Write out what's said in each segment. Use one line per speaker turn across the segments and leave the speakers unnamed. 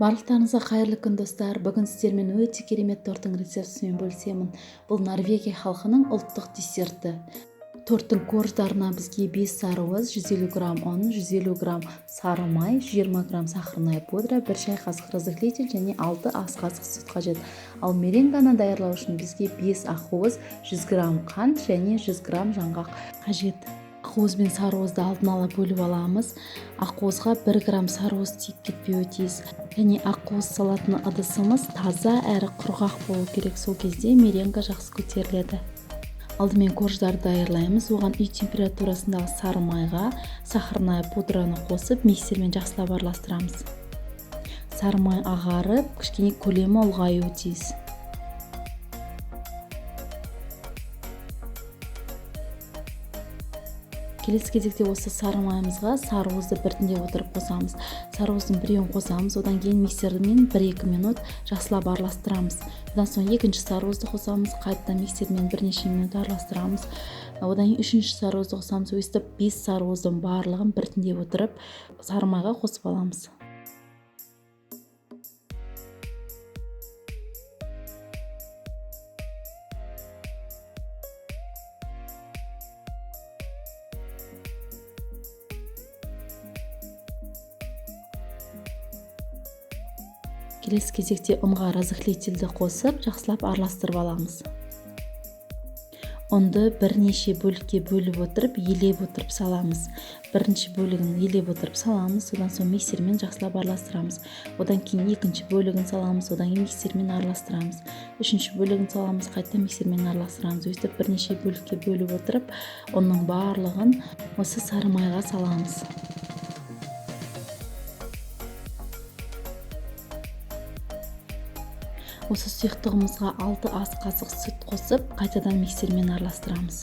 Барлықтарыңызға қайырлы күн, достар. Бүгін сіздермен өте керемет торттың рецептісімен бөлісемін. Бұл Норвегия халқының ұлттық десерті. Торттың корждарына бізге 5 сарыуыз, 150 грамм ұн, 150 грамм сары май, 20 грамм сахарная пудра, 1 шай қасық разрыхлитель және 6 ас қасық сүт қажет. Ал меренганы даярлау үшін бізге 5 ақуыз, 100 грамм қант және 100 грамм жаңғақ қажет. Ақуыз бен сарыуызды алдын ала бөліп аламыз. Ақуызға 1 грамм сарыуыз тиіп кетпеуі тиіс. Және ақуыз салатын ыдысымыз таза әрі құрғақ болу керек. Сол кезде меренга жақсы көтеріледі. Алдымен корждарды даярлаймыз. Оған үй температурасындағы сары майға сахарная пудраны қосып, миксермен жақсылап араластырамыз. Сары май ағарып, кішкене көлемі ұлғаюы тиіс. Келесі кезекте осы сары майымызға сарыуызды біртіндеп отырып қосамыз. Сарыуыздың біреуін қосамыз, одан кейін миксермен 1-2 минут жақсылап араластырамыз. Одан соң екінші сарыуызды қосамыз, қайтадан миксермен бірнеше минут араластырамыз. Одан кейін үшінші сарыуызды қосамыз. Өстіп 5 сарыуыздың барлығын біртіндеп отырып сары майға қосып аламыз. Келесі кезекте ұнға разрыхлительді қосып, жақсылап араластырып аламыз. Ұнды бірнеше бөлікке бөліп отырып, елеп отырып саламыз. Бірінші бөлігін елеп отырып саламыз, одан соң миксермен жақсылап араластырамыз. Одан кейін екінші бөлігін саламыз, одан кейін миксермен араластырамыз. Үшінші бөлігін саламыз, қайта миксермен араластырамыз. Өстіп бірнеше бөлікке бөліп отырып, ұнның барлығын осы сары майға саламыз. Осы сұйықтығымызға 6 ас қасық сүт қосып, қайтадан миксермен араластырамыз.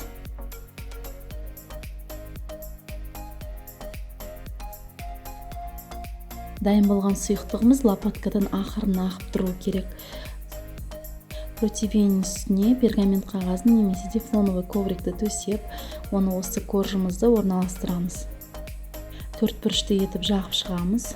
Дайын болған сұйықтығымыз лопаткадан ақырын ағып тұруы керек. Противень үстіне пергамент қағазын немесе тефлоновый коврикті төсеп, оны осы коржымызды орналастырамыз. Төрт бұрышты етіп жағып шығамыз.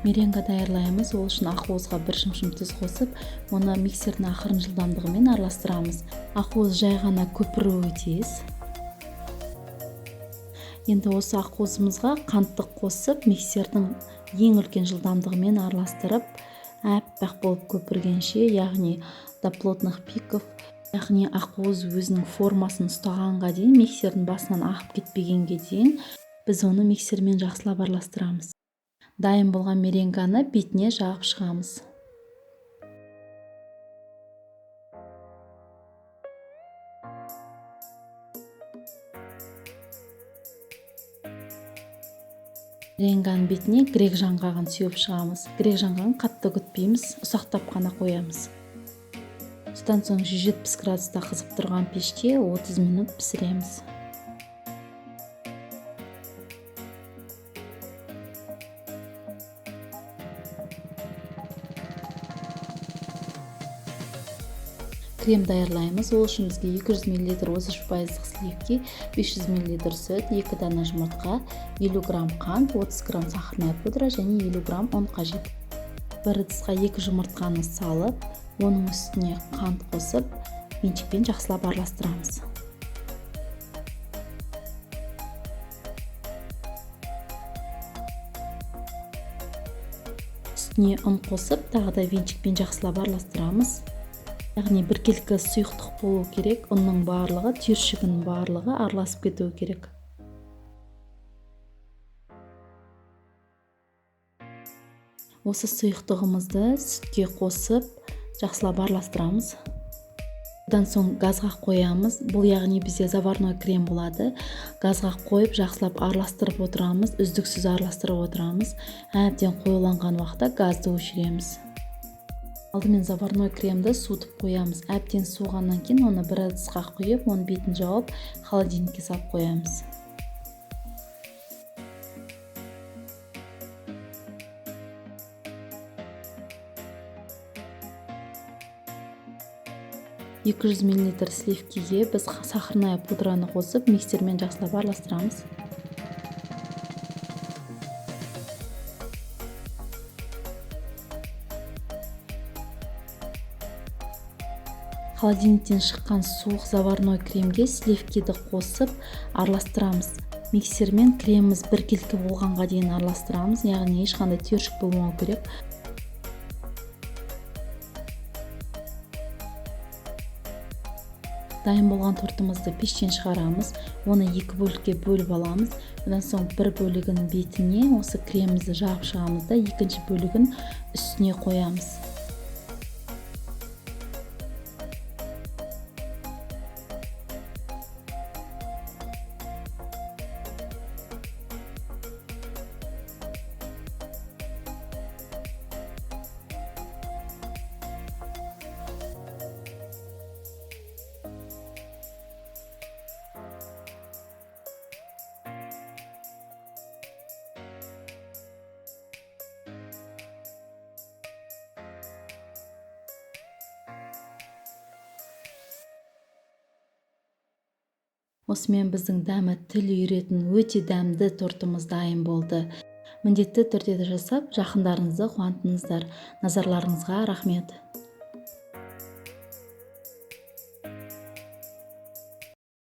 Меренга даярлаймыз. Ол үшін ақуызға 1 шымшым тұз қосып, оны миксердің ақырын жылдамдығымен араластырамыз. Ақуыз жай ғана көпіруі тиіс. Енді осы ақуызымызға қантты қосып, миксердің ең үлкен жылдамдығымен араластырып, әппақ болып көпіргенше, яғни до плотных пиков, яғни ақуыз өзінің формасын ұстағанға дейін, миксердің басынан ағып кетпегенге дейін біз оны миксермен жақсылап араластырамыз. Дайын болған меренганы бетіне жағып шығамыз. Меренганың бетіне грек жаңғағын сеуіп шығамыз. Грек жаңғағын қатты күтпейміз, ұсақтап қана қоямыз. Содан соң 170 градуста қызып тұрған пеште 30 минут пісіреміз. Крем даярлаймыз. Ол үшін бізге 200 миллилитр 33% сливки, 500 миллилитр сүт, 2 дана жұмыртқа, 50 грамм қант, 30 грамм сахарная пудра және 50 грамм ұн қажет. Бір ыдысқа 2 жұмыртқаны салып, оның үстіне қант қосып, венчикпен жақсылап араластырамыз. Үстіне ұн қосып, тағы да венчикпен жақсылап араластырамыз. Яғни біркелкі сұйықтық болу керек, ұнның барлығы, түйіршігінің барлығы араласып кетуі керек. Осы сұйықтығымызды сүтке қосып, жақсылап араластырамыз. Одан соң газға қоямыз. Бұл яғни бізде заварной крем болады. Газға қойып, жақсылап араластырып отырамыз, үздіксіз араластырып отырамыз. Әбден қоюланған уақытта газды өшіреміз. Алдымен заварной кремді суытып қоямыз. Әбден суығаннан кейін оны бір ыдысқа құйып, оның бетін жауып, холодильникке салып қоямыз. 200 мл сливкиге біз сахарная пудраны қосып, миксермен жақсылап араластырамыз. Холодильниктен шыққан суық заварной кремге сливкиді қосып араластырамыз. Миксермен креміміз біркелкі болғанға дейін араластырамыз, яғни ешқандай түйіршік болмау керек. Дайын болған тортымызды пештен шығарамыз, оны екі бөлікке бөліп аламыз. Одан соң бір бөлігін бетіне осы кремімізді жағып шығамыз да, екінші бөлігін үстіне қоямыз. Осымен біздің дәмі тіл үйіретін өте дәмді тортымыз дайын болды. Міндетті түрде жасап, жақындарыңызды қуантыңыздар. Назарларыңызға рахмет.